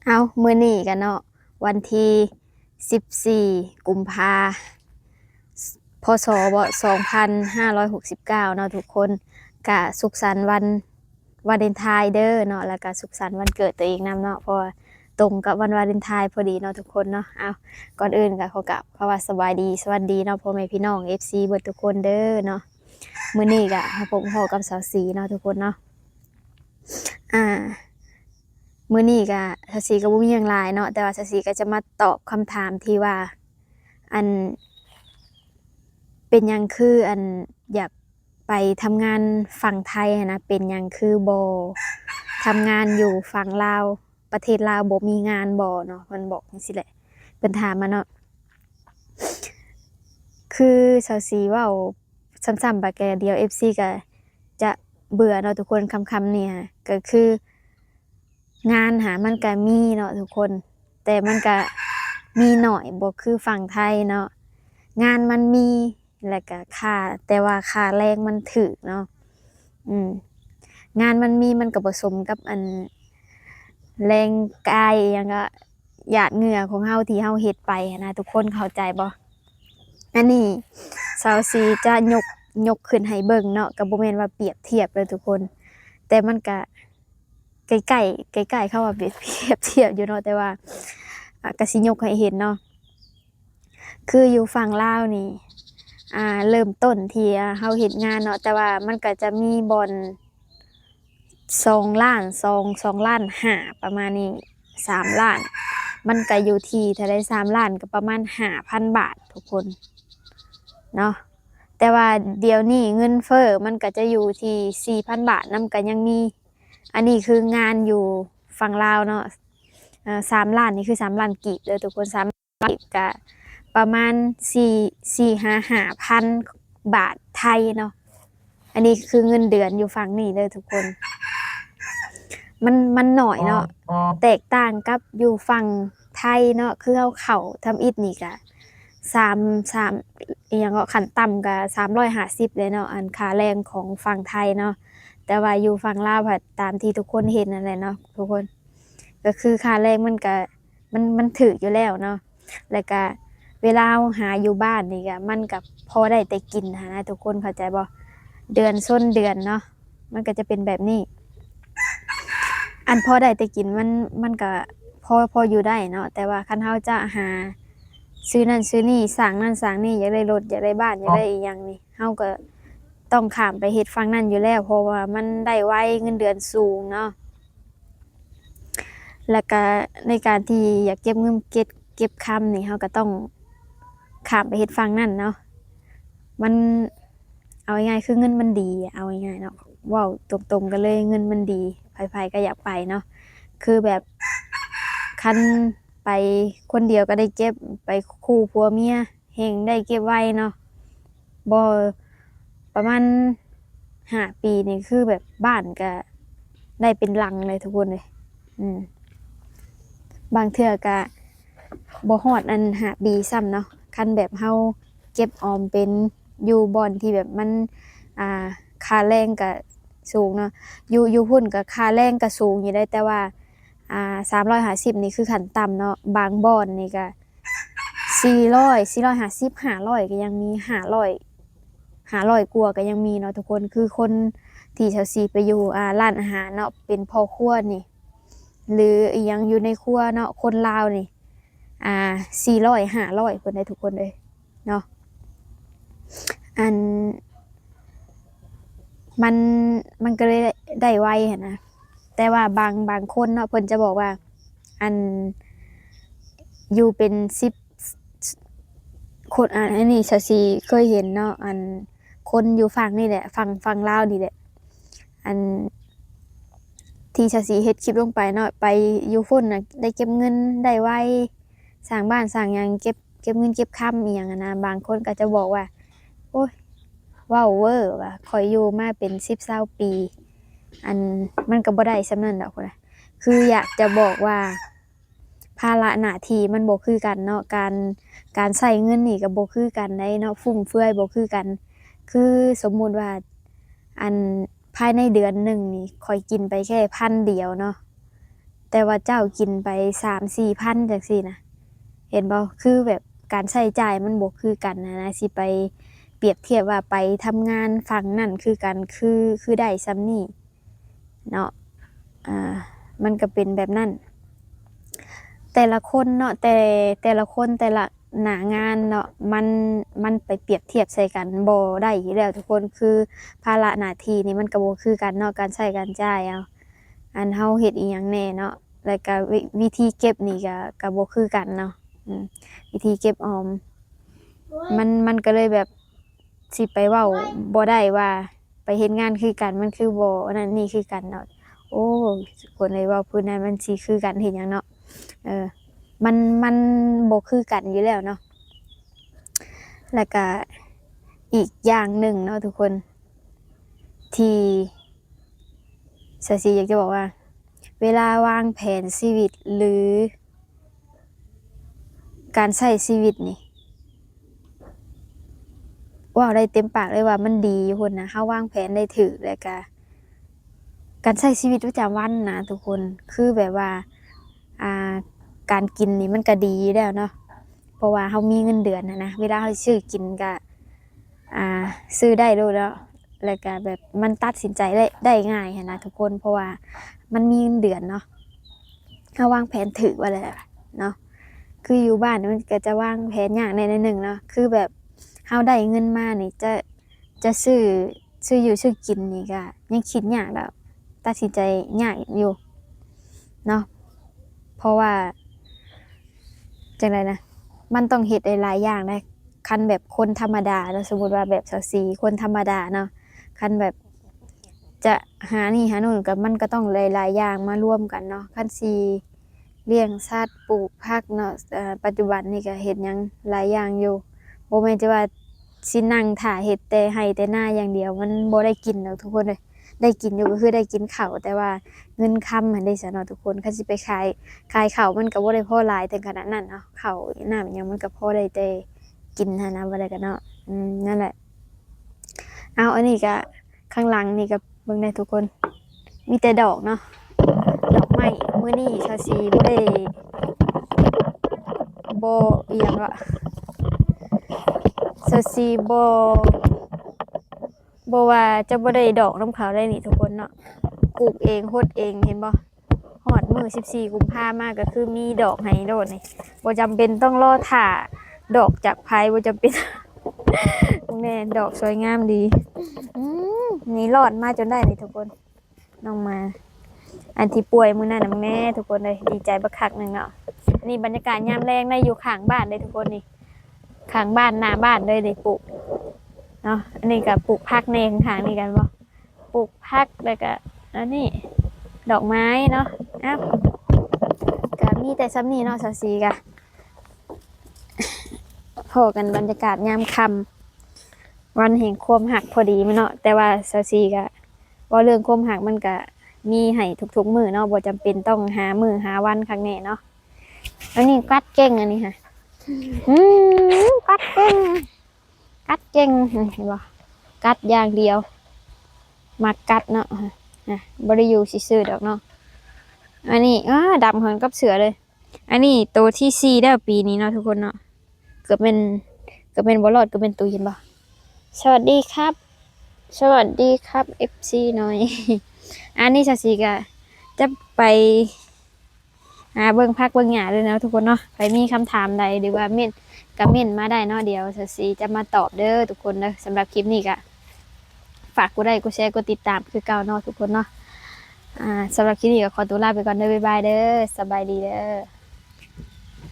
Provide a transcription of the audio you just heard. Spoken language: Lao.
ເອົາ ມື້ນີ້ກະເນາະ ວັນທີສິບສີ່ ກຸມພາ ພ.ສ. ເບາະ ສອງພັນຫ້າຮ້ອຍຫົກສິບເກົ້າເນາະທຸກຄົນ ກະສຸກສັນວັນວາເລັນທາຍເດີເນາະ ແລ້ວກະສຸກສັນວັນເກີດຕົວເອງນຳເນາະ ເພາະວ່າຕົງກັບວັນວາເລັນທາຍພໍດີເນາະທຸກຄົນເນາະ. ເອົາ ກ່ອນອື່ນກະຂໍກາບຄຳວ່າສະບາຍດີ ສະຫວັດດີເນາະ ພໍ່ແມ່ພີ່ນ້ອງ ເອັຟຊີ ເບິດທຸກຄົນເດີເນາະ. ມື້ນີ້ກະມາພົບພໍ້ກັບສາວສີເນາະທຸກຄົນເນາະ. ອ່າ ມື້ນີ້ກະສາວສີກະບໍ່ມີຫຍັງຫຼາຍເນາະ ແຕ່ວ່າສາວສີກະຈະມາຕອບຄຳຖາມທີ່ວ່າ ອັນ ເປັນຫຍັງຄື ອັນ ຢາກໄປທຳງານຝັ່ງໄທຫັ້ນນະ ເປັນຫຍັງຄືບໍ່ທຳງານຢູ່ຝັ່ງລາວ ປະເທດລາວບໍ່ມີງານບໍ່ເນາະ ເພິ່ນບອກຈັ່ງຊີ້ແຫຼະ ເພິ່ນຖາມມາເນາະ. ຄືສາວສີເວົ້າຊ້ຳໆໄປກະດຽວ ເອັຟຊີ ກະຈະເບື່ອເນາະທຸກຄົນ ຄຳໆນີ້ຫະ ກະຄື ງານຫາມັນກະມີເນາະທຸກຄົນ ແຕ່ມັນກະມີໜ້ອຍ ບໍ່ຄືຝັ່ງໄທເນາະ. ງານມັນມີ ແລ້ວກະຄ່າ ແຕ່ວ່າຄ່າແຮງມັນຖືກເນາະ. ອືມ ງານມັນມີ ມັນກະບໍ່ສົມກັບ ອັນ ແຮງກາຍ ອີ່ຫຍັງກະ ຫຍາດເຫຍື້ອຂອງເຮົາທີ່ເຮົາເຮັດໄປຫັ້ນນະ ທຸກຄົນເຂົ້າໃຈບໍ່? ອັນນີ້ສາວສີຈະຍົກ ຍົກຂຶ້ນໃຫ້ເບິ່ງເນາະ ກະບໍ່ແມ່ນວ່າປຽບທຽບເດີທຸກຄົນ ແຕ່ມັນກະໃກ້ໆ ໃກ້ໆ ຄຳວ່າປຽບ ປຽບທຽບຢູ່ເນາະ ແຕ່ວ່າ ອາ ກະຊິຍົກໃຫ້ເຫັນເນາະ. ຄືຢູ່ຝັ່ງລາວນີ້ ອ່າ ເລີ່ມຕົ້ນທີ່ ອ່າ ເຮົາເຮັດງານເນາະ ແຕ່ວ່າມັນກະຈະມີບ່ອນ ສອງລ້ານ ສອງ ສອງລ້ານຫ້າ ປະມານນີ້ ສາມລ້ານ ມັນກະຢູ່ທີ່ເທົ່າໃດ ສາມລ້ານກະປະມານຫ້າພັນບາດທຸກຄົນເນາະ. ແຕ່ວ່າດຽວນີ້ເງິນເຟີ້ມັນກະຈະຢູ່ທີ່ສີ່ພັນບາດນຳກະຍັງມີ. ອັນນີ້ຄືງານຢູ່ຝັ່ງລາວເນາະ ເອີ ສາມລ້ານນີ້ຄືສາມລ້ານກີບເດີທຸກຄົນ ສາມ ກະປະມານສີ່ ສີ່ຫາຫ້າພັນບາດໄທເນາະ. ອັນນີ້ຄືເງິນເດືອນຢູ່ຝັ່ງນີ້ເດີທຸກຄົນ ມັນ ມັນໜ້ອຍເນາະ ແຕກຕ່າງກັບຢູ່ຝັ່ງໄທເນາະ ຄືເຮົາເຂົ້າທຳອິດນີ້ກະສາມ ສາມ ອີ່ຫຍັງເກາະ ຂັ້ນຕ່ຳກະສາມຮ້ອຍຫ້າສິບເລີຍເນາະ ອັນຄ່າແຮງຂອງຝັ່ງໄທເນາະ. ແຕ່ວ່າຢູ່ຝັ່ງລາວພັດຕາມທີ່ທຸກຄົນເຫັນນັ້ນແຫຼະເນາະທຸກຄົນ ກະຄືຄ່າແຮງມັນກະ ມັນ ມັນຖືກຢູ່ແລ້ວເນາະ ແລ້ວກະເວລາເຮົາຫາຢູ່ບ້ານນີ້ກະ ມັນກະພໍໄດ້ແຕ່ກິນຫັ້ນນະ ທຸກຄົນເຂົ້າໃຈບໍ່? ເດືອນຊົນເດືອນເນາະ ມັນກະຈະເປັນແບບນີ້ ອັນພໍໄດ້ແຕ່ກິນ ມັນ ມັນກະພໍ ພໍຢູ່ໄດ້ເນາະ ແຕ່ວ່າຄັນເຮົາຈະຫາຊື້ນັ້ນຊື້ນີ້ ສ້າງນັ້ນສ້າງນີ້ ຢາກໄດ້ລົດ ຢາກໄດ້ບ້ານ ຢາກໄດ້ອີ່ຫຍັງນີ້ ເຮົາກະຕ້ອງຂ້າມໄປເຮັດຝັ່ງນັ້ນຢູ່ແລ້ວ ເພາະວ່າມັນໄດ້ໄວ ເງິນເດືອນສູງເນາະ. ແລ້ວກະໃນການທີ່ຢາກເກັບເງິນເກັບ ເກັບຄຳນີ້ ເຮົາກະຕ້ອງຂ້າມໄປເຮັດຝັ່ງນັ້ນເນາະ ມັນ ເອົາງ່າຍໆ ຄືເງິນມັນດີ ເອົາງ່າຍໆເນາະ ເວົ້າຕົງໆກັນເລີຍ ເງິນມັນດີ ໃຜໆກະຢາກໄປເນາະ ຄືແບບ ຄັນໄປຄົນດຽວກະໄດ້ເກັບ ໄປຄູ່ຜົວເມຍ ແຮ່ງໄດ້ເກັບໄວເນາະ ບໍ່ ປະມານຫ້າປີນີ້ ຄືແບບບ້ານກະໄດ້ເປັນຫຼັງເລີຍທຸກຄົນເອີຍ ອືມ ບາງເທື່ອກະບໍ່ຮອດອັນຫ້າປີຊ້ຳເນາະ ຄັນແບບເຮົາເກັບອອມເປັນ ຢູ່ບ່ອນທີ່ແບບມັນ ອ່າ ຄ່າແຮງກະສູງເນາະ ຢູ່ ຢູ່ພຸ້ນກະຄ່າແຮງກະສູງຢູ່ເດ້ ແຕ່ວ່າ ອ່າ ສາມຮ້ອຍຫ້າສິບນີ້ຄືຂັ້ນຕ່ຳເນາະ ບາງບ່ອນນີ້ກະ ສີ່ຮ້ອຍ ສີ່ຮ້ອຍຫ້າສິບ ຫ້າຮ້ອຍກະຍັງມີ ຫ້າຮ້ອຍ ຫ້າຮ້ອຍກວ່າກະຍັງມີເນາະທຸກຄົນ ຄືຄົນທີ່ສາວສີໄປຢູ່ ອ່າ ຮ້ານອາຫານເນາະ ເປັນພໍ່ຄົວນີ້ ຫຼືອີ່ຫຍັງຢູ່ໃນຄົວເນາະ ຄົນລາວນີ້ ອ່າ ສີ່ຮ້ອຍ ຫ້າຮ້ອຍພຸ້ນໃດ໋ທຸກຄົນເອີຍເນາະ ອັນ ມັນ ມັນກະເລີຍໄດ້ໄວຫັ້ນນະ ແຕ່ວ່າບາງ ບາງຄົນເນາະ ເພິ່ນຈະບອກວ່າ ອັນ ຢູ່ເປັນສິບ ຄົນ ອັນ ອັນນີ້ສາວສີເຄີຍເຫັນເນາະ ອັນ ຄົນຢູ່ຝັ່ງນີ້ແຫຼະ ຝັ່ງ ຝັ່ງລາວນີ້ແຫຼະ ອັນ ທີ່ສາວສີເຮັດຄລິບລົງໄປເນາະ ໄປຢູ່ພຸ້ນນະ ໄດ້ເກັບເງິນໄດ້ໄວ ສ້າງບ້ານສ້າງຫຍັງ ເກັບ ເກັບເງິນເກັບຄຳອີ່ຫຍັງຫັ້ນນະ ບາງຄົນກະຈະບອກວ່າ ໂອ້ຍ ເວົ້າເວີວ່າ ຂ້ອຍຢູ່ມາເປັນສິບຊາວປີ ອັນ ມັນກະບໍ່ໄດ້ສ່ຳນັ້ນດອກ ຄືຢາກຈະບອກວ່າ ພາລະໜ້າທີ່ມັນບໍ່ຄືກັນເນາະ ການ ການໃຊ້ເງິນນີ້ກະບໍ່ຄືກັນໃດເນາະ ຟຸ້ມເຟືອຍບໍ່ຄືກັນ ຄືສົມມຸດວ່າ ອັນ ພາຍໃນເດືອນໜຶ່ງນີ້ ຂ້ອຍກິນໄປແຄ່ພັນດຽວເນາະ ແ ຕ່ວ່າເຈົ້າກິນໄປສາມສີ່ພັນຈັ່ງຊີ້ນະ ເຫັນບໍ່? ຄືແບບການໃຊ້ຈ່າຍມັນບໍ່ຄືກັນຫັ້ນນະ ຊິໄປປຽບທຽບວ່າໄປທຳງານຝັ່ງນັ້ນຄືກັນ ຄື ຄືໄດ້ສ່ຳນີ້ເນາະ ອ່າ ມັນກໍເປັນແບບນັ້ນ. ແຕ່ລະຄົນເນາະ ແຕ່ ແຕ່ລະຄົນ ແຕ່ລະໜ້າງານເນາະ ມັນ ມັນໄປປຽບທຽບໃສ່ກັນບໍ່ໄດ້ຢູ່ແລ້ວທຸກຄົນ ຄືພາລະໜ້າທີ່ນີ້ມັນກໍບໍ່ຄືກັນເນາະ ການໃຊ້ການຈ່າຍ ເອົາ ອັນເຮົາເຮັດອີ່ຫຍັງແດ່ເນາະ ແລ້ວກໍວິ ວິທີເກັບນີ້ກໍ ກໍບໍ່ຄືກັນເນາະ ອືມ ວິທີເກັບອອມ ມັນ ມັນກໍເລີຍແບບ ຊິໄປເວົ້າບໍ່ໄດ້ວ່າໄປເຮັດງານຄືກັນ ມັນຄືບໍ່ອັນນັ້ນນີ້ຄືກັນເນາະ. ໂອ້ ຄົນເອີຍ ເວົ້າພື້ນນັ້ນມັນຊິຄືກັນເຮັດຫຍັງເນາະ ເອີ ມັນ ມັນບໍ່ຄືກັນຢູ່ແລ້ວເນາະ. ແລ້ວກະອີກຢ່າງໜຶ່ງເນາະທຸກຄົນ ທີ່ສາວສີຢາກຈະບອກວ່າ ເວລາວາງແຜນຊີວິດ ຫຼື ການໃຊ້ຊີວິດນີ້ ເວົ້າໄດ້ເຕັມປາກເລີຍວ່າມັນດີພຸ້ນນະ ເຮົາວາງແຜນໄດ້ຖືກ ແລ້ວກະການໃຊ້ຊີວິດປະຈຳວັນນະທຸກຄົນ ຄືແບບວ່າ ອ່າ ການກິນນີ້ມັນກະດີຢູ່ແລ້ວເນາະ ເພາະວ່າເຮົາມີເງິນເດືອນຫັ້ນນະ ເວລາເຮົາຊື້ກິນກະ ອ່າ ຊື້ໄດ້ໂລດເນາະ ແລ້ວກະແບບມັນຕັດສິນໃຈໄດ້ ໄດ້ງ່າຍຫັ້ນນະທຸກຄົນ ເພາະວ່າມັນມີເງິນເດືອນເນາະ ເຮົາວາງແຜນຖືກວ່າແລ້ວເນາະ. ຄືຢູ່ບ້ານນີ້ມັນກະຈະວາງແຜນຍາກແດ່ໜ້ອຍໜຶ່ງເນາະ ຄືແບບເຮົາໄດ້ເງິນມານີ້ ຈະ ຈະຊື້ ຊື້ຢູ່ຊື້ກິນນີ້ກະຍັງຄິດຍາກ ແລ້ວຕັດສິນໃຈຍາກຢູ່ເນາະ ເພາະວ່າ ຈັ່ງໃດນະ ມັນຕ້ອງເຮັດຫຼາຍໆຢ່າງໃດ໋ ຄັນແບບຄົນທຳມະດາເນາະ ສົມມຸດວ່າແບບສາວສີ ຄົນທຳມະດາເນາະ ຄັນແບບຈະຫານີ້ຫາໂນ່ນ ກະມັນກະຕ້ອງຫຼາຍໆຢ່າງມາລວມກັນເນາະ ຄັນຊິລ້ຽງສັດ ປູກຜັກເນາະ ເອີ ປັດຈຸບັນນີ້ກະເຮັດຫຍັງຫຼາຍຢ່າງຢູ່ ບໍ່ແມ່ນຈະວ່າຊິນັ່ງຖ້າເຮັດແຕ່ໄຮ່ແຕ່ນາຢ່າງດຽວ ມັນບໍ່ໄດ້ກິນດອກທຸກຄົນເອີຍ. ໄດ້ກິນຢູ່ກໍຄືໄດ້ກິນເຂົ້າ ແຕ່ວ່າເງິນຄຳຫັ້ນເດຊັ້ນເນາະທຸກຄົນ ຄັນຊິໄປຂາຍ ຂາຍເຂົ້າມັນກໍບໍ່ໄດ້ພໍຫຼາຍເຖິງຂະໜາດນັ້ນເນາະ ເຂົ້ານ້ຳຫຍັງມັນກໍພໍໄດ້ແຕ່ກິນຫັ້ນນະ ບໍ່ໄດ້ກໍເນາະ ອືມ ນັ້ນແຫຼະ. ເອົາ ອັນນີ້ກໍ ຂ້າງຫຼັງນີ້ກໍເບິ່ງແດ່ທຸກຄົນ ມີແຕ່ດອກເນາະ ດອກໄມ້ ມື້ນີ້ສາວສີບໍ່ໄດ້ ບໍ່ ອີ່ຫຍັງວະ ສາວສີບໍ່ ບໍ່ວ່າຈະບໍ່ໄດ້ດອກນຳເຂົາໄດ້ນີ້ທຸກຄົນເນາະ ປູກເອງ ຫົດເອງ ເຫັນບໍ່ ຮອດມື້ສິບສີ່ກຸມພາມາກໍຄືມີດອກໃຫ້ໂລດນີ້ ບໍ່ຈຳເປັນຕ້ອງລໍຖ້າດອກຈາກໃຜ ບໍ່ຈຳເປັນ ແມ່ນ ດອກສວຍງາມດີ ອືມ ນີ້ລອດມາຈົນໄດ້ນີ້ທຸກຄົນ ນ້ອງໝາ ອັນທີ່ປ່ວຍມື້ນັ້ນນະ ແມ່ທຸກຄົນເອີຍ ດີໃຈບັກຄັກໜຶ່ງເນາະ. ນີ້ບັນຍາກາດຍາມແລງໄດ້ຢູ່ຂ້າງບ້ານເດ້ທຸກຄົນນີ້ ຂ້າງບ້ານ ໜ້າບ້ານເລີຍນີ້ ປູກເນາະ ອັນນີ້ກໍປູກຜັກແດ່ ຂ້າງໆນີ້ກັນບໍ່ ປູກຜັກ ແລ້ວກໍອັນນີ້ ດອກໄມ້ເນາະ. ເອົ້າ ກໍມີແຕ່ສ່ຳນີ້ເນາະ ສາວສີກະ ພໍ້ກັນບັນຍາກາດຍາມຄ່ຳ ວັນແຫ່ງຄວາມຮັກພໍດີແມ່ນເນາະ ແຕ່ວ່າສາວສີກະ ເວົ້າເລື່ອງຄວາມຮັກມັນກະມີໃຫ້ທຸກໆມື້ເນາະ ບໍ່ຈຳເປັນຕ້ອງຫາມື້ຫາວັນຄັກແນ່ເນາະ. ອັນນີ້ກັດເກັ່ງ ອັນນີ້ຫະ ອືມ ກັດເກັ່ງ ກັດເກັ່ງ ເຫັນບໍ່ ກັດຢ່າງດຽວ ມັກກັດເນາະ ນະ ບໍ່ໄດ້ຢູ່ຊື່ໆດອກເນາະ. ອັນນີ້ ອ້າ ດຳເຖິງກັບເສືອເລີຍ. ອັນນີ້ໂຕທີສີ່ແລ້ວປີນີ້ເນາະທຸກຄົນເນາະ ເກືອບແມ່ນ ເກືອບແມ່ນບໍ່ລອດ ເກືອບແມ່ນຕຸຍ ເຫັນບໍ່. ສະຫວັດດີຄັບ ສະຫວັດດີຄັບ ເອັບຊີນ້ອຍ. ອັນນີ້ສາວສີກະຈະໄປຫາເບິ່ງຜັກເບິ່ງຫຍ້າເດີເນາະທຸກຄົນເນາະ. ໃຜມີຄຳຖາມໃດ ຫຼືວ່າເມັ້ນ ກະເມັ້ນມາໄດ້ເນາະ ດຽວສາວສີຈະມາຕອບເດີທຸກຄົນເດີ. ສຳລັບຄລິບນີ້ກະ ຝາກກົດໄລກົດແຊກົດຕິດຕາມຄືເກົ່າເນາະທຸກຄົນເນາະ. ອ່າ ສຳລັບຄລິບນີ້ກໍຂໍຕົວລາໄປກ່ອນເດີ ບາຍບາຍເດີ ສະບາຍດີເດີ.